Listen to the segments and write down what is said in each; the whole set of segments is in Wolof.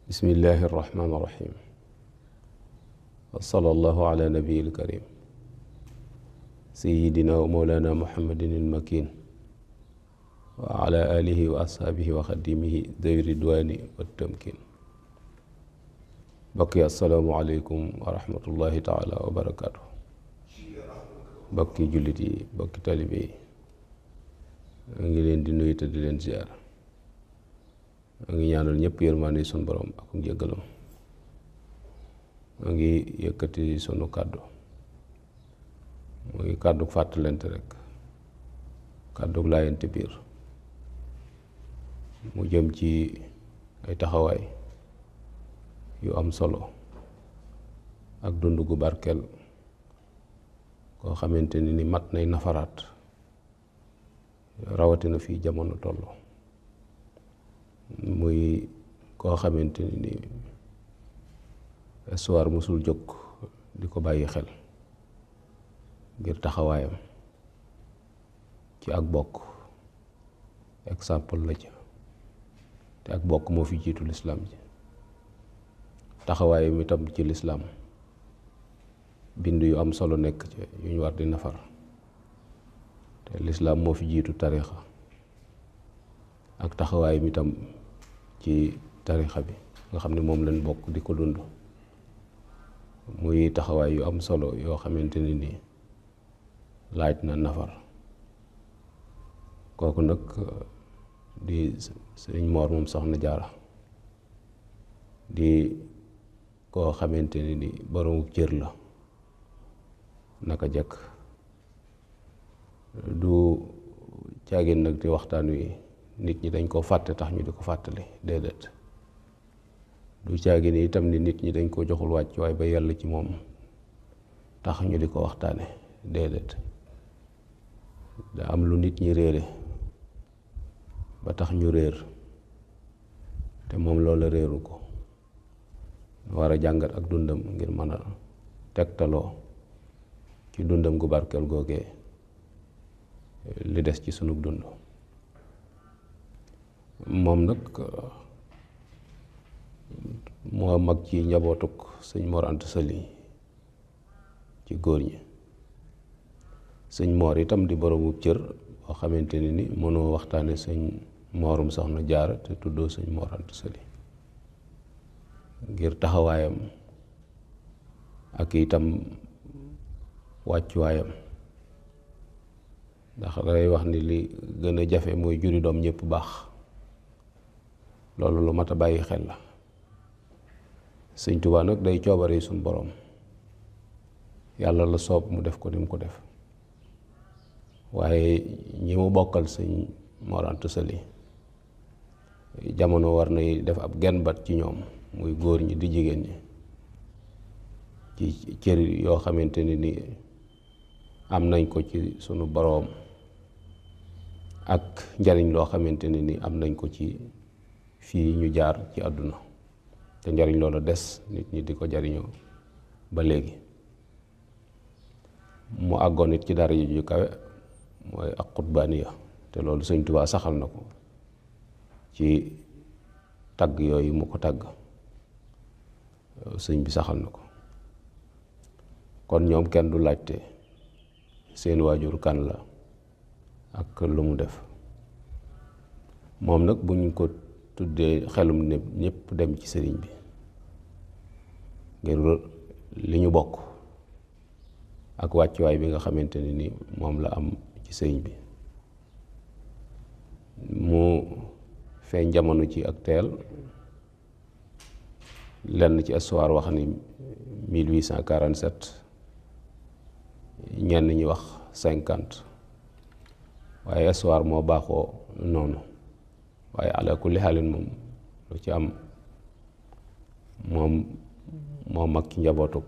bismillahi irrahmani irrahim wa sallallahu ala nabiyil karim sayidina wa mawlana muhammadin ilmakin wa ala alihi wa ashaabihi wa xadimihi dawi ridwani wa tamkin bokki assalaamu aleykum wa rahmatullahi taala wa barakaatu bokki jullit yi bokki talibe yi a ngi leen di nuyu te di leen ziyaar a ngi ñaanal ñëpp yërmaande sunu borom ak njëggalam a ngi yëkkati sunu kàddu muy kàddu fàttalante rek kàddu laayante biir mu jëm ci ay taxawaay yu am solo ak dund gu barkeel koo xamante ni mat nay nafaraat rawatina fii jamono toll muy koo xamante ni histoire musul jóg di ko bàyyi xel ngir taxawaayam ci ak bokk exemple la ca te ak bokk moo fi jiitu lislaam ji taxawaayam itam ci lislaam bind yu am solo nekk ca yu ñu war di nafar te lislaam moo fi jiitu tarixa ak taxawaayam itam ci tarixa bi nga xam ne moom lañ bokk di ko dund muy taxawaay yu am solo yoo xamante ne nii laaj na nafar kooku nag di sëriñ Moor moom Soxna Jaara di koo xamante ne ni boroomu cër la naka jekk du caagin nag di waxtaan wi nit ñi dañ koo fàtte tax ñu di ko fàttali déedéet du caagin itam ni nit ñi dañ koo joxul wàcc waaye ba yàlla ci moom tax ñu di ko waxtaane déedéet da am lu nit ñi réere ba tax ñu réer te moom loola réeru ko war a jàngat ak dundam ngir mën a tegtaloo ci dundam gu barkeel googee li des ci sunu dund moom nag moo mag ci njabootuk sëñ Mor Anta Sali ci góor ñi sëñ Moor itam di boroomu cër boo xamante ni mënoo waxtaane sëñ Moorum Soxna Jaara te tuddoo sëñ Mor Anta Sali ngir taxawaayam ak itam wàccuwaayam ndax day wax ni li gën a jafe mooy juri doom ñëpp baax loolu lu mat a bàyyi xel la sëñ Tuubaa nag day coobare suñ boroom yàlla la soob mu def ko ni mu ko def waaye ñi mu bokkal sëñ Mor Anta Sali jamono war nay def ab genn bat ci ñoom muy góor ñi di jigéen ñi ci cër yoo xamante ni am nañ ko ci sunu boroom ak njariñ loo xamante ni am nañ ko ci fii ñu jaar ci àdduna te njariñ loolu des nit ñi di ko jariñoo ba léegi mu àggoon it ci dara ju kawe mooy ak xutbaaniya te loolu sëñ Tuubaa saxal na ko ci tagg yooyu mu ko tagg sëñ bi saxal na ko kon ñoom kenn du laajte seen waajur kan la ak lu mu def moom nag bu ñu ko tuddee xelum ne ñëpp dem ci sëriñ bi ngir li ñu bokk ak wàccuwaay bi nga xamante ni moom la am ci sëriñ bi mu feeñ jamono ci ak teel lenn ci histoire wax ni 1847 ñenn ñi wax 50 waaye histoire moo baaxoo noonu waaye ala kulli xaalin moom lu ci am moom moo mag ci njabootuk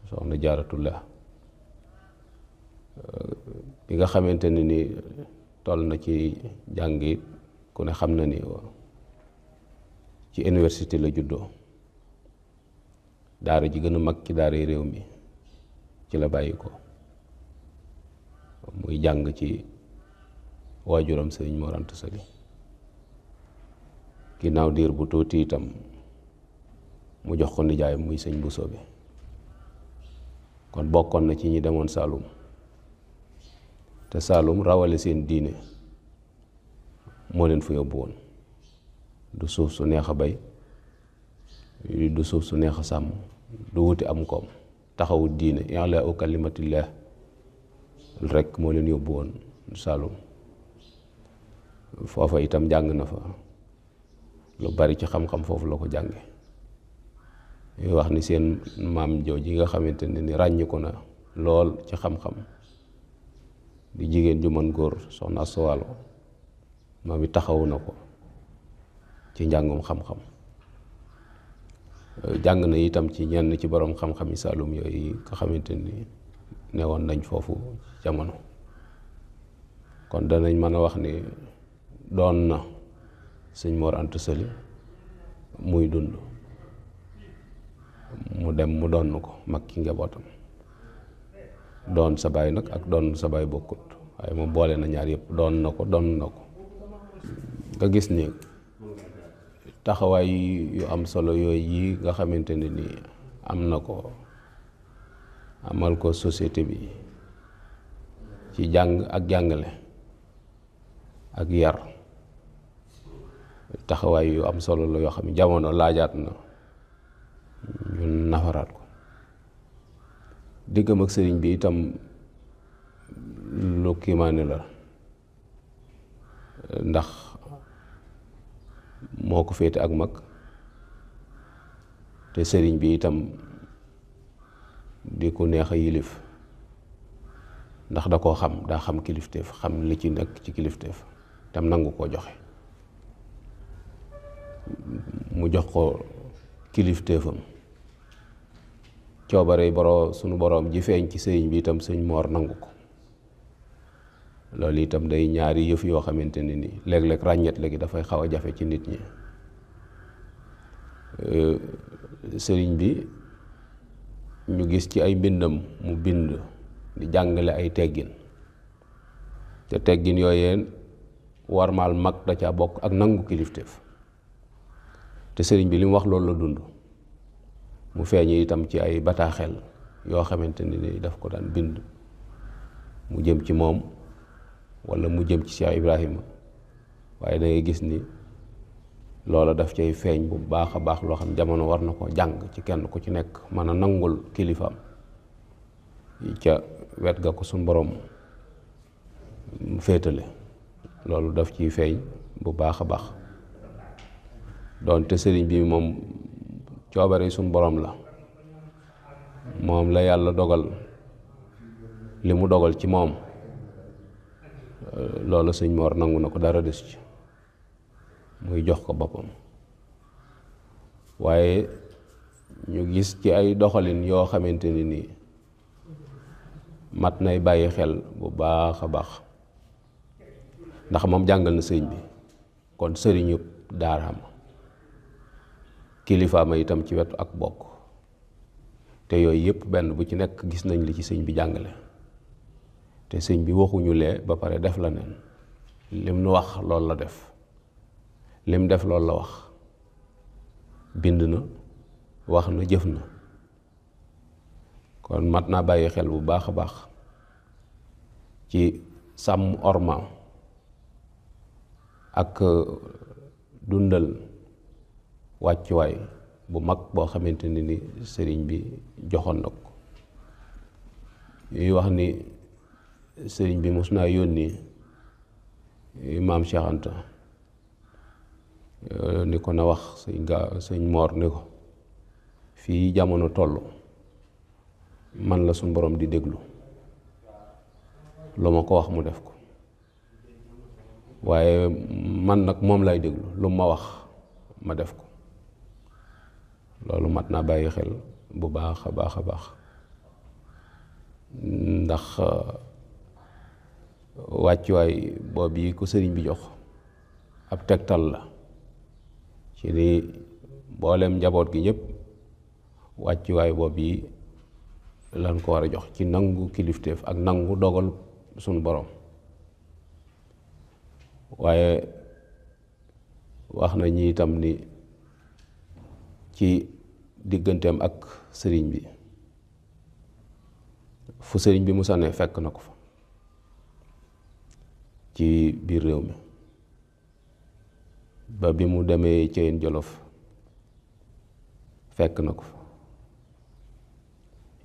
Soxna Jaaratullah bi nga xamante ni toll na ci jàng it ku ne xam na ni ci université la juddoo daara ji gën a mag ci daara réew mi ci la bàyyi ko muy jàng ci waajuram sëriñ Mor Anta Sali ginnaaw diir bu tuuti itam mu jox ko nijaayam muy sëñ Bousso bi. kon bokkoon na ci ñi demoon Saalum te Saalum rawale seen diine moo leen fa yóbbu woon. du suuf su neex a bay, du suuf su neex a sàmm, du wuti am koom, taxawu diine i'laa'u kalimatillah rek moo leen yóbbu woon Saalum. foofa itam jàng na fa lu bari ci xam-xam, foofu la ko jànge. ñuy wax ni seen maam jooji nga xamante ne ni ràññiku na lool ci xam-xam di jigéen ju mën góor, soxna Asta Walo, moom it taxawu na ko ci njàngum xam-xam. jàng na itam ci ñenn ci borom xam-xam yi Saalum yooyu nga xamante ni newoon nañ foofu jamono. kon danañ mën a wax ni doon na sëñ Mor Anta Sali muy dund, mu dem mu doon ko mag ci njabootam. doon sa baay nag ak doon sa baay bokkut, waaye moom boole na ñaar yëpp, doon na ko nga gis ni taxawaay yu am solo yooyu yi nga xamante ne ni am na ko, amal ko société bi ci jàng ak jàngale ak yar, taxawaay yu am solo la yoo xam ne jamono laajaat na ñun nafaraat ko. diggam ak sëriñ bi itam lu kiimaane la, ndax moo ko féete ak mag, te sëriñ bi itam di ku neex a yilif, ndax da koo xam, daa xam kilifteef, xam li ci nekk ci kilifteef, tam nangu koo joxe. mu jox ko kilifteefam, coobare sunu boroom ji feeñ ci sëriñ bi itam sëñ Moor nangu ko. loolu itam day ñaari yëf yoo xamante ne ni léeg-léeg ràññet léegi dafay xaw a jafe ci nit ñi. sëriñ bi ñu gis ci ay mbindam mu bind di jàngale ay teggin, te teggin yooyeen warmaal mag da caa bokk ak nangu kilifteef. te sëriñ bi li mu wax loolu la dund. mu feeñ itam ci ay bataaxel yoo xamante ni daf ko daan bind, mu jëm ci moom walla mu jëm ci Cheikh Ibrahima, waaye da ngay gis ni loola daf cay feeñ bu baax a baax, loo xam jamono war na ko jàng ci kenn ku ci nekk mën a nangul kilifaam ca wet ga ko suñ borom féetale. loolu daf ciy feeñ bu baax a baax. doonte sëriñ bi moom coobare suñ borom la, moom la yàlla dogal li mu dogal ci moom, loolu sëñ Mor nangu na ko, dara des ci, muy jox ko boppam. waaye ñu gis ci ay doxalin yoo xamante ni nii mat nay bàyyi xel bu baax a baax, ndax moom jàngal na sëriñ bi, kon sëriñu daaraam, kilifaama itam ci wetu ak bokk. te yooyu yëpp benn bu ci nekk gis nañ li ci sëñ bi jàngale. te sëñ bi waxuñu lee ba pare def la neen, lim nu wax loolu la def, lim def loolu la wax. bind na, wax na, jëf na. kon mat naa bàyyi xel bu baax a baax ci sàmm ormaam ak dundal wàccuwaay bu mag boo xamante ni sëriñ bi joxoon na ko. yuy wax ni sëriñ bi mos naa yónni maam Cheikh Anta ni ko na wax sëñ Moor ni ko fii jamono toll man la suñ borom di déglu, lu ma ko wax mu def ko, waaye man nag moom lay déglu, lu ma wax ma def ko. loolu mat naa bàyyi xel bu baax a baax a baax, ndax wàccuwaay boobu yi ko sëriñ bi jox ab tegtal la ci ni mboolem njaboot gi ñëpp wàccuwaay boobu yi lan ko war a jox ci nangu kilifteef ak nangu dogal suñu borom. waaye wax na ñi itam ni ci digganteem ak sëriñ bi fu sëriñ bi musa ne fekk na ko fa ci biir réew mi ba bi mu demee Ceyeen Jolof fekk na ko fa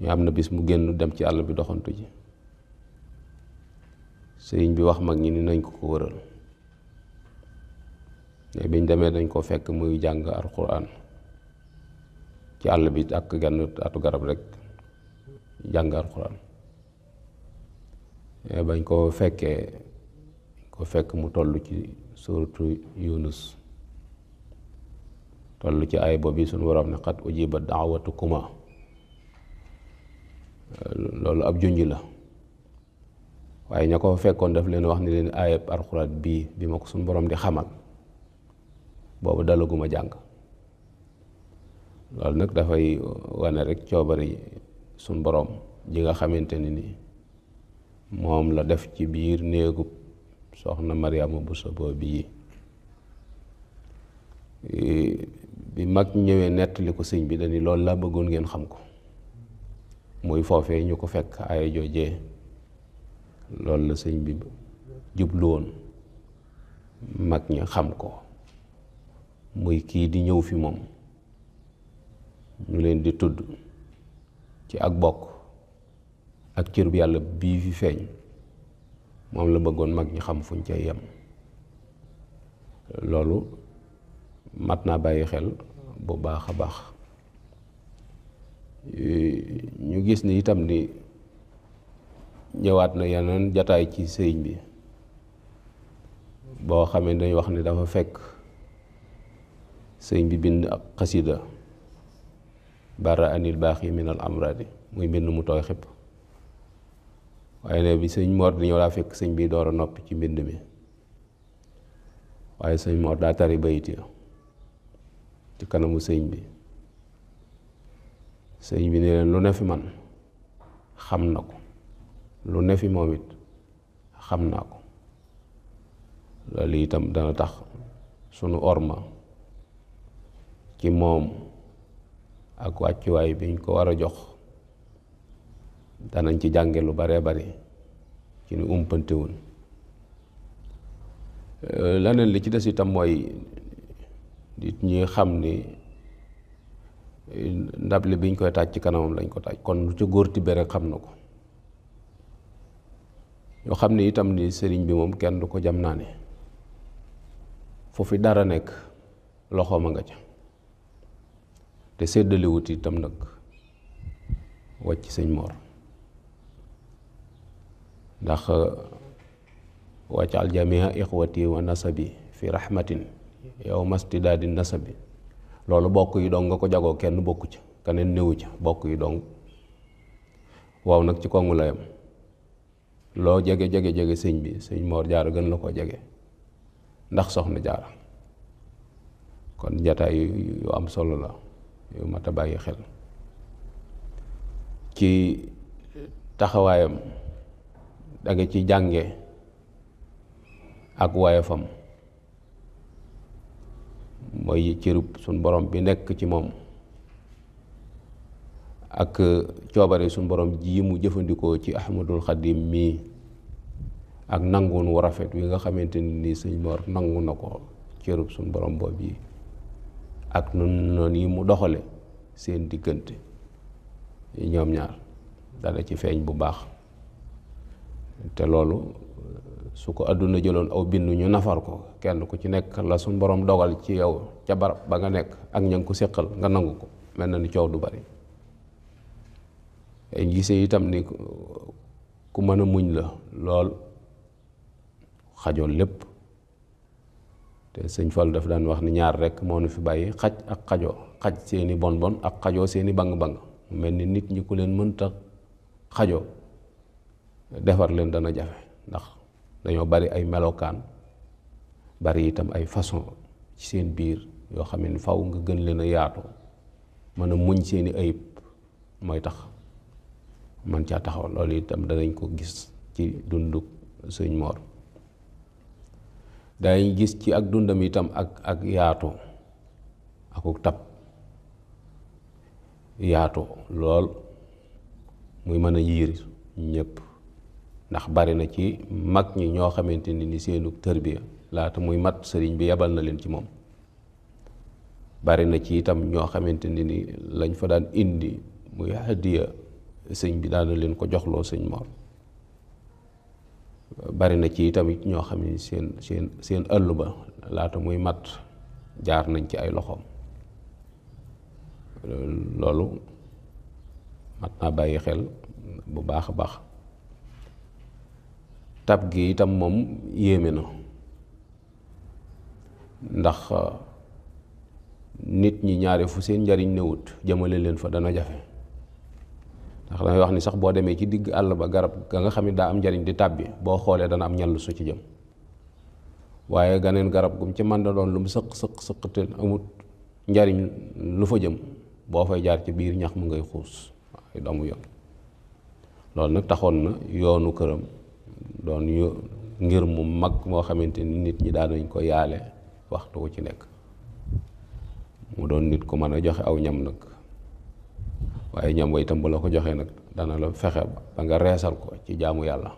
ñu am na bis mu génn dem ci àll bi doxantu ji sëriñ bi wax mag ñi ni nañ ko ko wëral mais biñ demee dañ ko fekk muy jàng alxuraan ci àll bi ak genn atu garab rek jàng alxuraan mais bañ ko fekk mu toll ci suuratu Yunus toll ci ay boobu suñu waroom ne xat ujiba da'watukuma loolu ab junj la waaye ña ko fekkoon daf leen wax ni leen ayab alxuraan bii bi ma ko suñu borom di xamal boobu dalaguma jàng loolu nag dafay wane rek coobari suñu borom ji nga xamante ni moom la def ci biir néegub soxna Mariama Bousso bii bi mag ñëwee nettali ko sëñ bi dañi loolu laa bëggoon ngeen xam ko muy foofee ñu ko fekk ay joojee loolu la sëñ bi jublu woon mag ñi xam ko muy kii di ñëw fi moom ñu leen di tudd ci ak bokk ak cër bu yàlla bii fi feeñ moom la bëggoon mag ñi xam fuñ cay yem loolu mat naa bàyyi xel bu baax a baax ñu gis ni itam ni ñëwaat na yeneen jataay ci sëriñ bi boo xamee dañuy wax ni dafa fekk sëriñ bi bind ak xasida bara anil baax yi minal amradi muy mbind mu tooy xëpp waaye ne bi sëñ Mor di ñëw laa fekk sëñ bi door a noppi ci mbind mi waaye sëñ Mor daa tari bayit ya ci kanamu sëñ bi ne leen lu ne fi man xam na ko lu ne fi moom it xam naa ko loolu itam dana tax sunu orma ci moom ak wàccuwaay biñ ko war a jox danañ ci jànge lu baree bari ci ni umpante woon leneen li ci des itam mooy nit ñi xam ni ndable biñ koy taaj ci kanamam lañ ko taaj kon lu ca góor tibbe rek xam na ko ñoo xam ni itam ni sëriñ bi moom kenn du ko jam naa ne foofu dara nekk loxoom a nga ca te séddaliwut itam nag wàcc sëñ Mor ndax wàccal jamia ixwati wa nasabi fi rahmatin yow mastidaadi nasabi loolu bokk yi dong nga ko jagoo kenn bokku ca keneen néewu ca bokk yi dong waaw nag ci kongu layam loo jege sëñ bi sëñ Mor Jaara gën la ko jege ndax soxna Jaara kon jataay yu am solo la yu mat a bàyyi xel ci taxawaayam da nga ci jànge ak woyofam mooy cërub suñ borom bi nekk ci moom ak coobare suñ borom ji mu jëfandikoo ci Ahmadul Xadim mii ak nanguwun wu rafet wi nga xamante ni sëñ Mor nangu na ko cërub suñ borom boobu yi ak noonu yi mu doxale seen diggante ñoom ñaar dana ci feeñ bu baax te loolu su ko àdduna jëloon aw bind ñu nafar ko kenn ku ci nekk la suñ borom dogal ci yow ca barab ba nga nekk ak ña nga ko séqal nga nangu ko mel na ni coow du bari ay gisee itam ni ku mën a muñ la lool xajoon lépp te sëñ Fall daf daan wax ni ñaar rek moo nu fi bàyyi xaj ak xajoo xaj seeni bon bon ak xajoo seeni bang-bang mu mel ni nit ñi ku leen mënta xajoo defar leen dana jafe ndax dañoo bari ay melokaan bari itam ay façon ci seen biir yoo xam ne faw nga gën leen a yaatu mën a muñ seeni ayib mooy tax man caa taxaw loolu itam danañ ko gis ci dunduk sëñ Mor dañ gis ci ak dundam itam ak yaatu akuk tab yaatu lool muy mën a yiir ñëpp, ndax bari na ci mag ñi ñoo xamante ni seenu tërbiya laata muy mat sëriñ bi yabal na leen ci moom. bari na ci itam ñoo xamante ni lañ fa daan indi muy hadiya sëñ bi daana leen ko joxloo sëñ Mor. bari na ci itam ñoo xam ne seen ëllu ba laata muy mat jaar nañ ci ay loxoom. loolu mat naa bàyyi xel bu baax a baax. tab gi itam moom yéeme na, ndax nit ñi ñaare fu seen njariñ newut jëmale leen fa dana jafe. ndax damay wax ni sax boo demee ci digg àll ba garab ga nga xam ne daa am njariñ di tàbbi boo xoolee dana am ñall su ci jëm, waaye ganeen garab gum ci mën da doon lu mu sëq te amut njariñ lu fa jëm boo fay jaar ci biir ñax mu ngay xuus ay damu yoon. loolu nag taxoon na yoonu këram doon ngir mu mag moo xamante ni nit ñi daan nañ ko yaale waxtu wu ci nekk. mu doon nit ku mën a joxe aw ñam nag, waaye ñam wa itam bu la ko joxee nag dana la fexe ba nga reesal ko ci jaamu yàlla.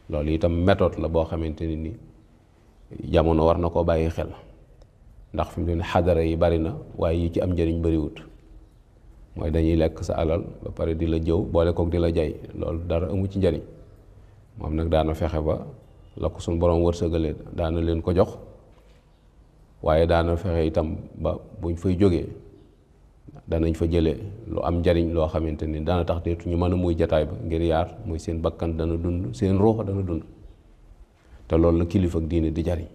loolu itam méthode la boo xamante ni jamono war na koo bàyyi xel, ndax fi mu ne xadara yi bari na waaye yi ci am njëriñ bariwut. mooy dañuy lekk sa alal ba pare di la jëw boole kook di la jay, loolu dara amu ci njëriñ. moom nag daana fexe ba la ko suñ borom wërsëgalee daana leen ko jox, waaye daana fexe itam ba buñ fay jógee danañ fa jëlee lu am njariñ loo xamante ni dana tax deetu ñu mën a muy jataay ba ngir yaar muy seen bakkan dana dund, seen ruux dana dund. te loolu la kilifa ak diine di jariñ.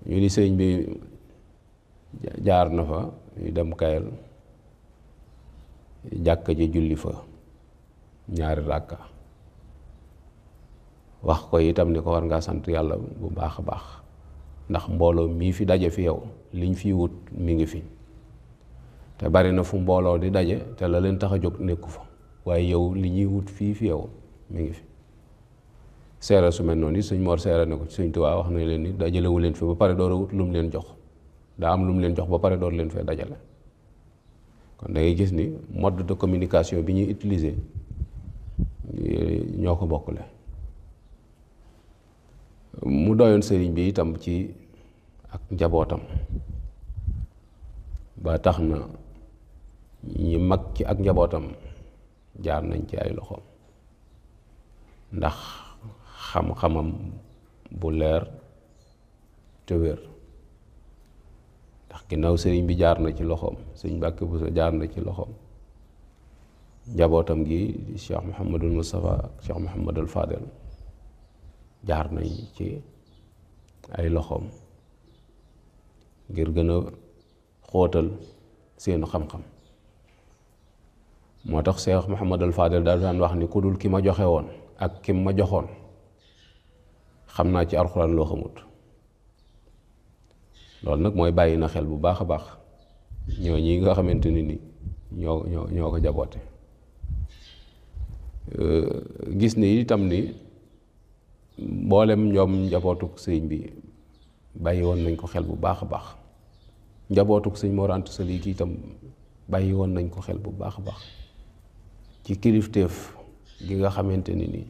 ñu ni sëñ bi jaar na fa ñu dem Kayel jàkka ji julli fa ñaari ràkka, wax ko itam ni ko war ngaa sant yàlla bu baax a baax, ndax mbooloo mii fi daje fi yow liñ fi wut mi ngi fi. te bari na fu mbooloo di daje te la leen tax a jóg nekku fa, waaye yow li ñuy wut fii fi yow mi ngi fi. seere su mel noonu Sëñ Mor seere ne ko ci Sëñ Tuubaa wax na leen ni dajalewu leen fi ba pare door a wut lu mu leen jox, daa am lu mu leen jox ba pare door leen fee dajale. kon da ngay gis ni mode de communication bi ñuy utiliser ñoo ko bokkule. mu doyoon sëriñ bi itam ci ak njabootam ba tax na ñi mag ci ak njabootam jaar nañ ci ay loxoom, ndax xam-xamam bu leer te wér. ndax ginnaaw sëriñ bi jaar na ci loxoom, sëriñ Mbàkke Buso jaar na ci loxoom, njabootam gi Cheikh Mouhamadul Moustapha ak Cheikh Mouhamadul Fadel jaar nañ ci ay loxoom ngir gën a xóotal seenu xam-xam. moo tax Cheikh Mouhamadul Fadel daal daan wax ni ku dul ki ma joxe woon ak kim ma joxoon xam naa ci alxuraan loo xamut. loolu nag mooy bàyyi na xel bu baax a baax ñoo ñi nga xamante ni ñoo ko jaboote. gis ni itam ni mboolem ñoom njabootuk sëñ bi bàyyi woon nañ ko xel bu baax a baax. njabootuk sëñ Mor Anta Sali ki itam bàyyi woon nañ ko xel bu baax a baax ci kilifteef gi nga xamante ni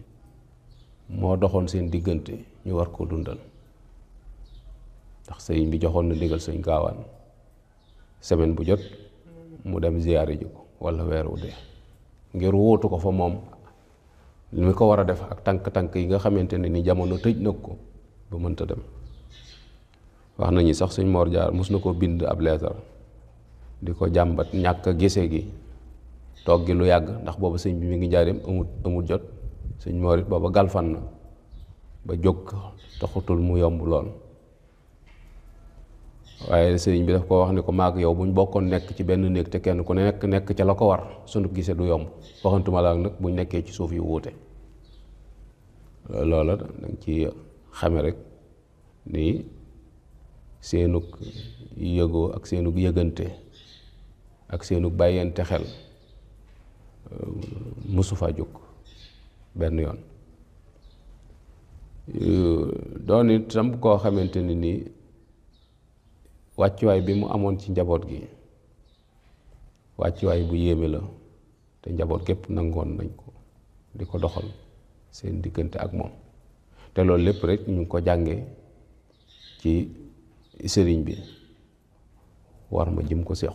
moo doxoon seen diggante ñu war ko dundal. ndax sëñ bi joxoon na ndigal sëñ Gaawaan semaine bu jot mu dem ziyaare ji ko walla weer wu dee ngir wóotu ko fa moom li mu ko war a def ak tànk-tànk yi nga xamante ne ni jamono tëj nag ko ba mënta dem. wax nañu sax sëñ Mor Jaar mos na koo bind ab leetar di ko jàmbat ñàkk a gise gi toog gi lu yàgg, ndax booba sëñ bi mi ngi njaareem amut jot. sëñ Mor it booba galfan na ba jóg taxutul mu yomb lool, waaye sëriñ bi daf ko wax ni ko maag yow buñ bokkoon nekk ci benn néeg te kenn ku nekk ca la ko war sunu gisee du yomb, waxantuma la nag buñ nekkee ci suuf yu wuute. loola danga ci xame rek ni seenug yëgoo ak seenug yëgante ak seenug bàyyente xel mësu fa jóg benn yoon. doon itam koo xamante ni nii wàccuwaay bi mu amoon ci njaboot gi wàccuwaay bu yéeme la te njaboot gépp nangoon nañ ko di ko doxal seen diggante ak moom te loolu lépp rek ñu ngi ko jànge ci sëriñ bi war ma jëm ko seex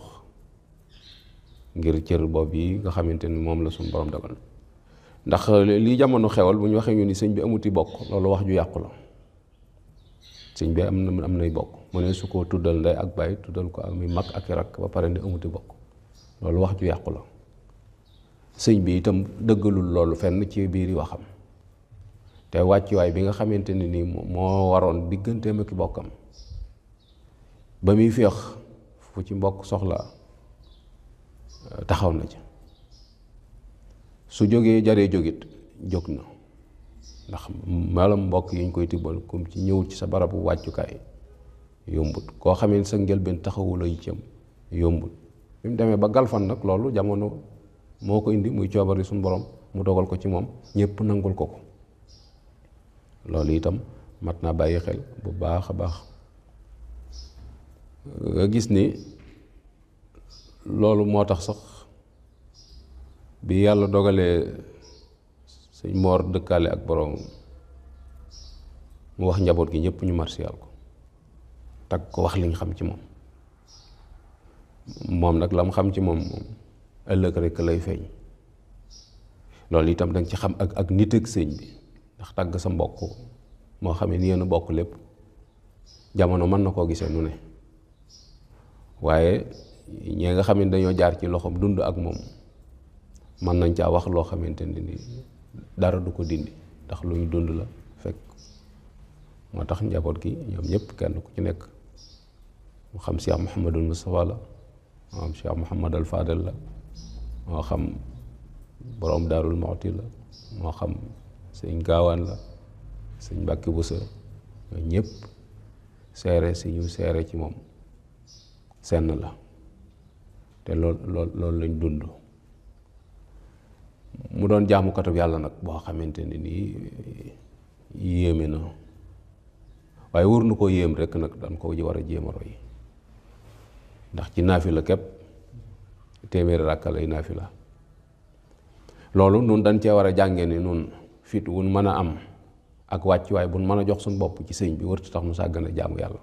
ngir cër boobu yi nga xamante ni moom la suñu borom dogal ndax lii jamono xewal bu ñu waxee ñu ni sëñ bi amuti bokk loolu wax ju yàqu la sëñ bi am nay bokk mu ne su ko tuddal ndey ak baay tuddal ko ak mi mag ak rakk ba pare ni amuti bokk loolu wax ju yàqu la sëñ bi itam dëggalul loolu fenn ci biir waxam te wàccuwaay bi nga xamante ne ni moo waroon digganteem ak bokkam ba muy féex fu ci mbokk soxla taxaw na ci su jógee jaree jógit jóg na ndax malam mbokk yi ñu koy tibbal comme ci ñëwul ci sa barabu wàccukaay yombut koo xamee sa njëlbeen taxawula yi cam yombut bi mu demee ba galfan nag loolu jamono moo ko indi muy coobari suñu borom mu dogal ko ci moom ñëpp nangul ko ko loolu itam mat naa bàyyi xel bu baax a baax nga gis ni loolu moo tax sax bi yàlla dogalee sëñ Moor dëkkaale ak borom mu wax njaboot gi ñëpp ñu marsiyaal ko tag ko wax liñ xam ci moom nag la mu xam ci moom ëllëg rek lay feeñ loolu itam danga ci xam ak nit ak sëñ bi ndax tagg sa mbokk moo xam ne ni yéen a bokk lépp jamono mën na koo gisee nu ne waaye ñi nga xam ne dañoo jaar ci loxoom dund ak moom mën nañ caa wax loo xamante ni dara du ko dindi ndax lu ñu dund la fekk moo tax njaboot gi ñoom ñëpp kenn ku ci nekk mu xam Cheikh Mouhamadul Moustapha la moo xam Cheikh Mouhamadul Fadel la moo xam borom Daarul Muxti la moo xam sëñ Gaawaan la sëñ Mbàkke Buso ñoom ñëpp seere si ñu seere ci moom senn la te loolu lañ dund mu doon jaamukatub yàlla nag boo xamante ne nii yéeme na waaye wër nu ko yéem rek nag dañ ko war a jéem a roy ndax ci naafila képp téeméeri ràkka lay naafila loolu nun dañ cee war a jànge ni nun fit wun mën a am ak wàccuwaay buñ mën a jox suñ bopp ci sëñ bi wërtu tax nu sàggan a jaamu yàlla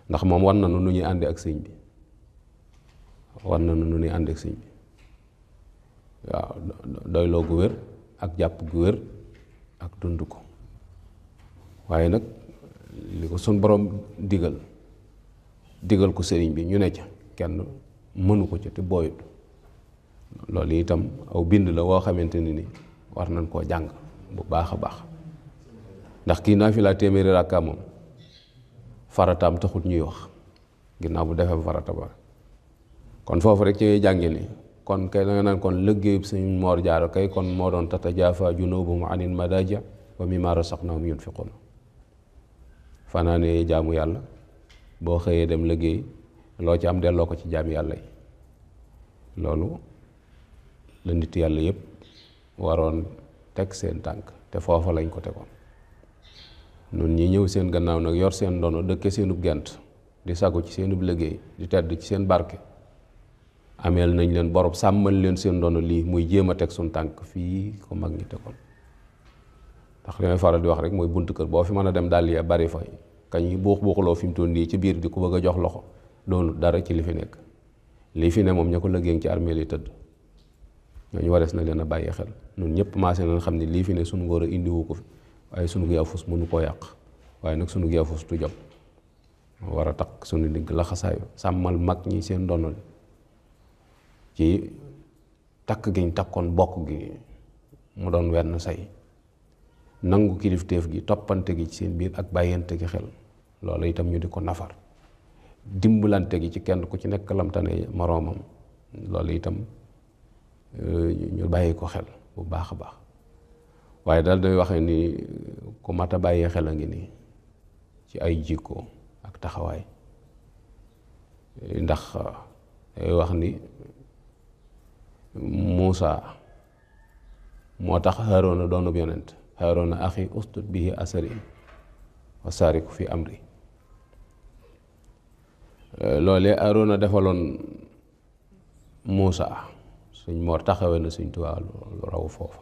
ndax moom war na nu ñuy àndi ak sëñ bi war na nu ñuy àndi ak sëñ bi waaw doyloo gu wér ak jàpp gu wér ak dund ko waaye nag li ko suñ borom digal ko sëriñ bi ñu ne ca kenn mënu ko ca te booyut loolu itam aw bind la woo xamante ni war nañ koo jàng bu baax a baax ndax kii naafila téeméeri rakka moom farataam taxut ñuy wax ginnaaw bu defee farata ba kon foofu rek ci jànge ni kon kay da nga naan kon liggéeyub Sëñ Moor Jaara kay kon moo doon tatajaafa junuubuhum anil madaaji' wa mimmaa razaqnaahum yunfiquun fanaanee jaamu yàlla boo xëyee dem liggéey loo ci am delloo ko ci jaami yàlla yi loolu la nit yàlla yëpp waroon teg seen tànk te foofa lañ ko tegoon nun ñi ñëw seen gannaaw nag yor seen ndono dëkke seenub gent di sagu ci seenub liggéey di tedd ci seen barke ameel nañ leen borob sàmmal leen seen ndono lii muy jéem a teg suñ tànk fii ko mag ñi tegoon ndax li may faral di wax rek mooy buntu kër boo fi mën a dem dàll ya bari fa kañ buux buuxuloo fi mu toll nii ci biir di ko bëgg a jox loxo doonu dara ci li fi nekk lii fi ne moom ña ko liggéey ci armée li tëdd ñooñu warees na leen a bàyyi xel ñun ñëpp maase nañ xam ne lii fi ne sunu ngóor a indiwu ko fi waaye sunu yaafus mënu koo yàq waaye nag sunu yaafus du jom war a takk sunu digg laxasaayu sàmmal mag ñi seen ndonol ci takk giñ takkoon bokk gi mu doon wenn say nangu kilifteef gi toppante gi ci seen biir ak bàyyante gi xel loolu itam ñu di ko nafar dimbalante gi ci kenn ku ci nekk lamtane moroomam loolu itam ñu bàyyi ko xel bu baax a baax waaye daal day waxee ni ku mat a bàyyee xel a ngi nii ci ay jikko ak taxawaay ndax day wax ni Muusa moo tax Haaruna doonub yonent Haaruna axi ustut bihi asari wa saariku fi amri loolee Haaruna defaloon Muusa sëñ Moor taxawee na sëñ Tuubaa lu raw foofu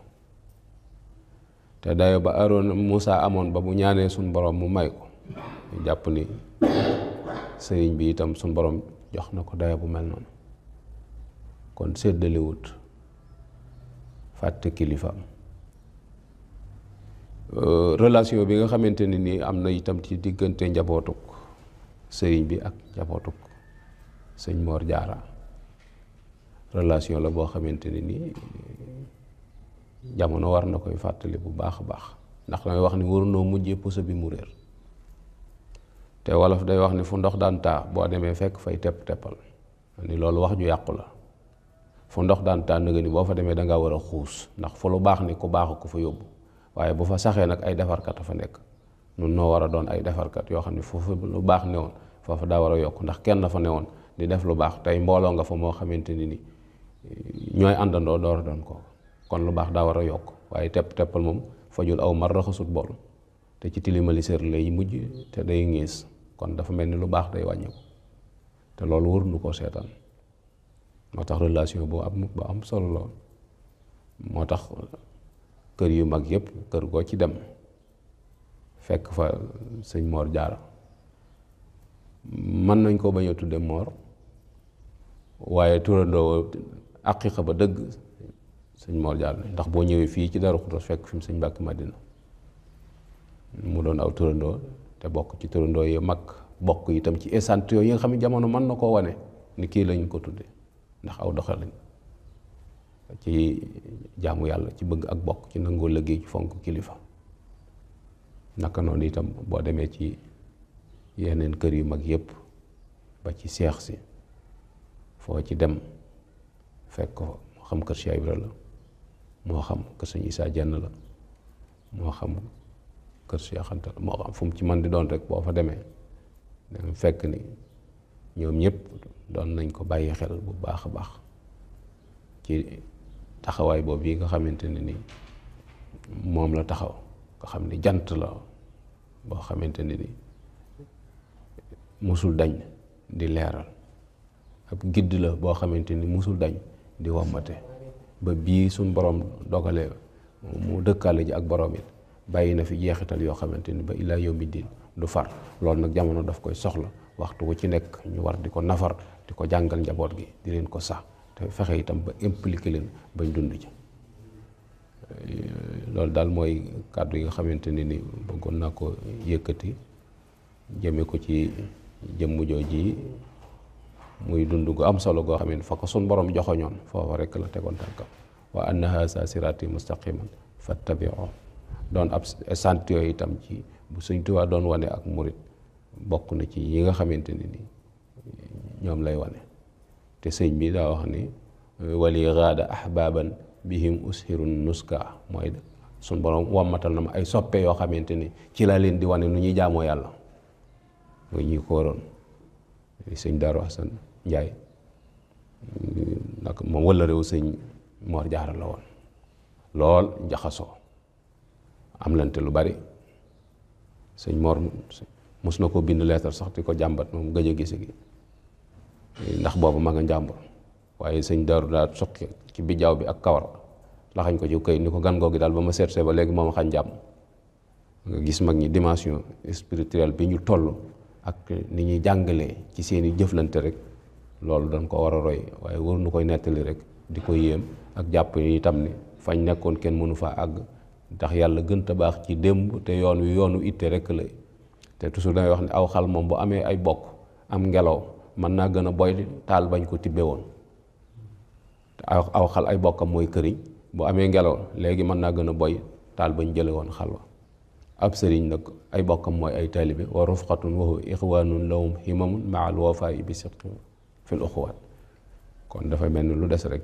te dayo ba Aaroona Muusa amoon ba bu ñaanee suñ borom mu may ko ñu jàpp ni sëriñ bi itam suñ borom jox na ko dayo bu mel noonu kon séddalewut fàtte kilifaam relation bi nga xamante ne nii am na itam ci diggante njabootuk sëriñ bi ak njabootuk sëñ Moor Jaara relation la boo xamante ne nii jamono war na koy fàttali bu baax a baax ndax damay wax ni warunoo mujjee puso bi mu réer te wolof day wax ni fu ndox daan taa boo demee fekk fay tepp-teppal ni loolu wax ju yàqu la fu ndox daan taa nga ni boo fa demee dangaa war a xuus ndax fu lu baax ni ku baax ko fa yóbbu waaye bu fa saxee nag ay defarkat a fa nekk nun noo war a doon ay defarkat yoo xam ne foofu lu baax newoon foofu daa war a yokk ndax kenn fa newoon di def lu baax tey mbooloo nga fa moo xamante ni ñooy àndandoo door a doon ko kon lu baax daa war a yokk waaye teppal moom fajul aw mar raxasut bool te ci tilimali sër lay mujj te day ngiis kon dafa mel ni lu baax day wàññi ko te loolu wër nu koo seetaan moo tax relation bu am solo lool moo tax kër yu mag yëpp kër goo ci dem fekk fa sëñ Moor Jaara mën nañ ko bañ a tudde Moor waaye turandoo aqiqa ba dëgg sëñ Moor Jaara ndax boo ñëwee fii ci Daaru Xudoos fekk fi mu sëñ Mbàkke Madina mu doon aw turandoo te bokk ci turandoo yi mag bokk itam ci échantillon yi nga xam ne jamono mën na koo wane ni kii lañ ko tudde ndax aw doxe lañ ci jaamu yàlla ci bëgg ak bokk ci nangoo liggéey ci fonk kilifa naka noonu itam boo demee ci yeneen kër yu mag yépp ba ci seex si foo ci dem fekk ko moo xam kër Cheikh Ibra la moo xam kër sëñ Isaa Jenn la moo xam kër Cheikh Anta la moo xam fu mu ci man di doon rek boo fa demee danga fekk ni ñoom ñëpp doon nañ ko bàyyi xel bu baax a baax ci taxawaay boobu yi nga xamante ne ni moom la taxaw nga xam ni jant la boo xamante ne ni musul dañ di leeral ab gidd la boo xamante ni musul dañ di wommate ba bii suñ borom dogale mu dëkkaale ji ak borom it bàyyi na fi jeexital yoo xamante ni ba illaa yawmi diin du far loolu nag jamono daf koy soxla waxtu wu ci nekk ñu war di ko nafar di ko jàngal njaboot gi di leen ko sax te fexe itam ba impliqué leen bañ dund ci loolu daal mooy kàddu yi nga xamante ne ni bëggoon naa ko yëkkati jëme ko ci jëmm jooji muy dund gu am solo goo xam ne fa ko sun borom joxoñoon foofa rekk la tegoon tànkam wa anna haza sirati mustaqiman fattabi'u doon ab échantillon itam ci bu Sëñ Tuubaa doon wane ak murit bokk na ci yi nga xamante ne ni ñoom lay wane te sëñ bi daa wax ni wali gaada ahbaban bihim ushirun nuska mooy sun borom wammatal na ma ay soppe yoo xamante ni ci la leen di wane nu ñuy jaamoo yàlla mooy ñi ko waroon sëñ Daaru Asan Njaay nag moom wala réew sëñ Moor Jaara la woon lool njaxasoo am lante lu bari sëñ Moor mus na ko bind leetar sax di ko jàmbat moom gëj a gise gi ndax boobu ma nga njàmbur waaye sëñ Daaru daa soqi ci bijaaw bi ak kawar laxañ ko ci këy ni ko gan googi daal ba ma seetsee ba léegi moom xañ jàmm nga gis mag ñi dimension spirituelle bi ñu toll ak ni ñuy jàngalee ci seeni jëflante rek loolu dañ ko war a roy waaye waru nu koy nettali rek di ko yéem ak jàpp itam ni fañ nekkoon kenn mënu faa àgg ndax yàlla gën a baax ci démb te yoon wi yoonu itte rek la te toujours damay wax ne aw xal moom bu amee ay bokk am ngelaw mën naa gën a boy taal bañ ko tibbe woon te aw xal ay bokkam mooy këriñ bu amee ngelaw léegi mën naa gën a boy taal bañ jële woon xal wa ab sëriñ nag ay bokkam mooy ay taalibe wa rufqatun wa huwa ixwaanun lahum himamun maa al wafaa'i bi sidqi fil uxuwaat kon dafa mel ni lu des rek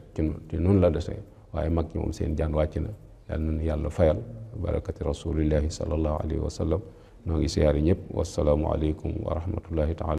ci nun la desee waaye mag ñi moom seen jaan wàcc na yàlla na yàlla fayal barakati rasulillahi sallallahu alayhi wa sallam noo ngi siyaari ñëpp wasalaamu aleykum wa rahmatullahi taala